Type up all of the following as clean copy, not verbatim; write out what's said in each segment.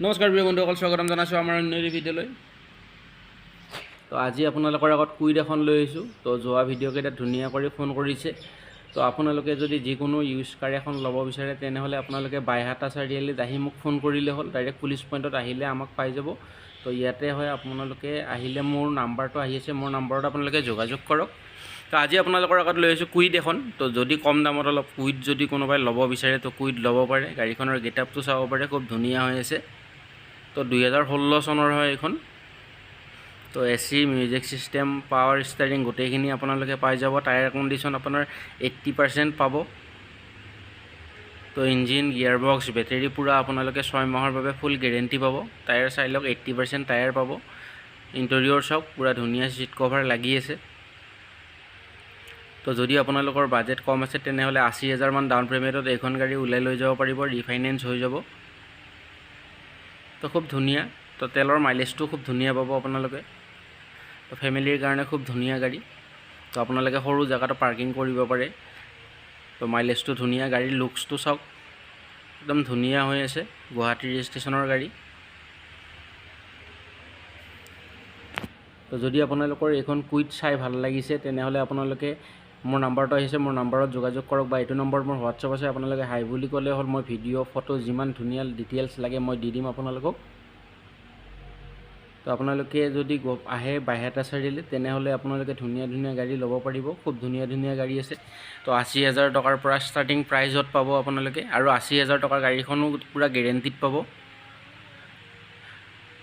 নমস্কাৰ প্ৰিয় বন্ধুসকল, স্বাগতম জনাইছোঁ আমাৰ অন্য এটি ভিডিঅ'লৈ। তো আজি আপোনালোকৰ আগত কুইড এখন লৈ আহিছোঁ। তো যোৱা ভিডিঅ'কেইটাত ধুনীয়া কৰি ফোন কৰিছে। তো আপোনালোকে যদি যিকোনো ইউজ কাৰ এখন ল'ব বিচাৰে, তেনেহ'লে আপোনালোকে বাইহাটা চাৰিআলিত আহি মোক ফোন কৰিলে হ'ল। ডাইৰেক্ট পুলিচ পইণ্টত আহিলে আমাক পাই যাব। তো ইয়াতে হয়, আপোনালোকে আহিলে মোৰ নাম্বাৰটো আহি আছে, মোৰ নাম্বাৰত আপোনালোকে যোগাযোগ কৰক। তো আজি আপোনালোকৰ আগত লৈ আহিছোঁ কুইড এখন। তো যদি কম দামত অলপ কুইড যদি কোনোবাই ল'ব বিচাৰে, তো কুইড ল'ব পাৰে। গাড়ীখনৰ গেটআপটো চাব পাৰে, খুব ধুনীয়া হৈ আছে। তো 2016 চনৰ হয় এইখন। তো AC, music system, power steering গোটেইখিনি আপোনালোকে পাই যাব। টায়াৰ কণ্ডিশ্যন আপোনাৰ 80% পাব। তো ইঞ্জিন, গিয়াৰ বক্স, বেটেৰী পূৰা আপোনালোকে 6 মাহৰ বাবে ফুল গেৰেণ্টি পাব। টায়াৰ চাই লওক, 80% টায়াৰ পাব। ইণ্টেৰিয়ৰ চাওক, পূৰা ধুনীয়া ছিট কভাৰ লাগি আছে। তো যদি আপোনালোকৰ বাজেট কম আছে, তেনেহ'লে 80 হাজাৰমান ডাউন পে'মেণ্টত এইখন গাড়ী ওলাই লৈ যাব পাৰিব, ৰিফাইনেন্স হৈ যাব। তো খুব ধুনীয়া। তো তেলৰ মাইলেজটো খুব ধুনীয়া পাব আপোনালোকে। তো ফেমিলিৰ কাৰণে খুব ধুনীয়া গাড়ী। তো আপোনালোকে সৰু জেগাতো পাৰ্কিং কৰিব পাৰে। তো মাইলেজটো ধুনীয়া, গাড়ীৰ লুকছটো চাওক, একদম ধুনীয়া হৈ আছে। গুৱাহাটী ৰেজিষ্ট্ৰেশ্যনৰ গাড়ী। তো যদি আপোনালোকৰ এইখন কুইড চাই ভাল লাগিছে, তেনেহ'লে আপোনালোকে মোৰ নাম্বাৰটো আহিছে, মোৰ নাম্বাৰত যোগাযোগ কৰক বা এইটো নম্বৰত মোৰ হোৱাটছআপ আছে। আপোনালোকে হাই বুলি ক'লে হ'ল, মই ভিডিঅ', ফটো যিমান ধুনীয়া ডিটেইলছ লাগে মই দি দিম আপোনালোকক। তো আপোনালোকে যদি আহে বাইহাটা চাৰিআলিত, তেনেহ'লে আপোনালোকে ধুনীয়া ধুনীয়া গাড়ী ল'ব পাৰিব। খুব ধুনীয়া ধুনীয়া গাড়ী আছে। তো 80 হাজাৰ টকাৰ পৰা ষ্টাৰ্টিং প্ৰাইজত পাব আপোনালোকে আৰু 80 হাজাৰ টকাৰ গাড়ীখনো পূৰা গেৰেণ্টিত পাব।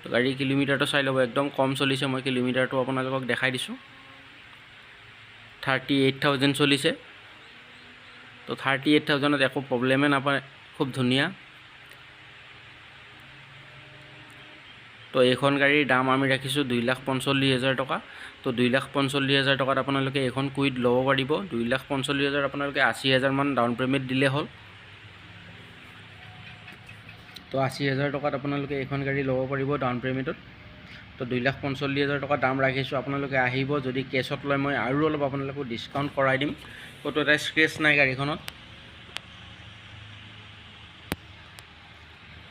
তো গাড়ীৰ কিলোমিটাৰটো চাই ল'ব, একদম কম চলিছে। মই কিলোমিটাৰটো আপোনালোকক দেখাই দিছোঁ, 38,000 চলিছে। তো 38,000ত একো প্ৰব্লেমে নাপায়, খুব ধুনীয়া। তো এইখন গাড়ীৰ দাম আমি ৰাখিছোঁ 2,45,000 টকা। তো 2,45,000 টকাত আপোনালোকে এইখন কুইড ল'ব পাৰিব। 2,45,000, আপোনালোকে 80 হাজাৰমান ডাউন পে'মেণ্ট দিলে হ'ল। তো 80 হাজাৰ টকাত আপোনালোকে এইখন গাড়ী ল'ব পাৰিব ডাউন পে'মেণ্টত। তো 2,45,000 টকা দাম ৰাখিছোঁ। আপোনালোকে আহিব, যদি কেছত লয় মই আৰু অলপ আপোনালোকক ডিছকাউণ্ট কৰাই দিম। ক'তো এটা স্ক্ৰেচ নাই গাড়ীখনত।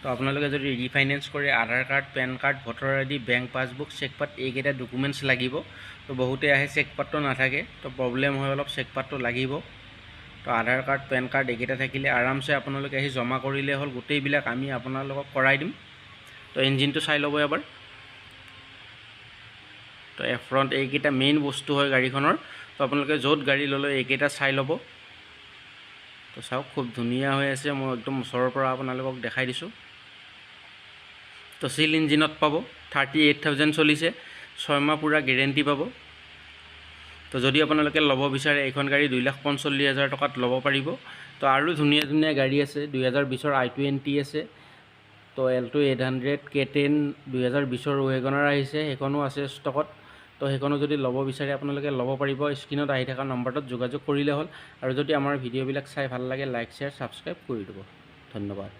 তো আপোনালোকে যদি ৰিফাইনেন্স কৰে, আধাৰ card, PAN card, voter ID, bank passbook, চেকপাত এইকেইটা ডকুমেণ্টছ লাগিব। তো বহুতে আহে, চেকপাতটো নাথাকে, তো প্ৰব্লেম হয় অলপ, চেকপাতটো লাগিব। তো আধাৰ কাৰ্ড, পেন কাৰ্ড এইকেইটা থাকিলে আৰামছে আপোনালোকে আহি জমা কৰিলে হ'ল, গোটেইবিলাক আমি আপোনালোকক কৰাই দিম। তো ইঞ্জিনটো চাই ল'ব এবাৰ। তো এফ্ৰণ্ট এইকেইটা মেইন বস্তু হয় গাড়ীখনৰ। তো আপোনালোকে য'ত গাড়ী ল'লে এইকেইটা চাই ল'ব। তো চাওক, খুব ধুনীয়া হৈ আছে, মই একদম ওচৰৰ পৰা আপোনালোকক দেখাই দিছোঁ। তো চিল ইঞ্জিনত পাব, 38,000 চলিছে, 6 মাহ পূৰা গেৰেণ্টি পাব। তো যদি আপোনালোকে ল'ব বিচাৰে, এইখন গাড়ী 2,45,000 টকাত ল'ব পাৰিব। তো আৰু ধুনীয়া ধুনীয়া গাড়ী আছে। 2020ৰ আই 20 আছে, তো এল্টো 800, কে 10, 2020ৰ ৱেগনাৰ আহিছে, সেইখনো আছে ষ্টকত। তো সেইখনো যদি ল'ব বিচাৰে আপোনালোকে ল'ব পাৰিব। স্ক্ৰীণত আহি থকা নম্বৰটোত যোগাযোগ কৰিলে হ'ল। আৰু যদি আমাৰ ভিডিঅ'বিলাক চাই ভাল লাগে, লাইক, শ্বেয়াৰ, ছাবস্ক্ৰাইব কৰি দিব। ধন্যবাদ।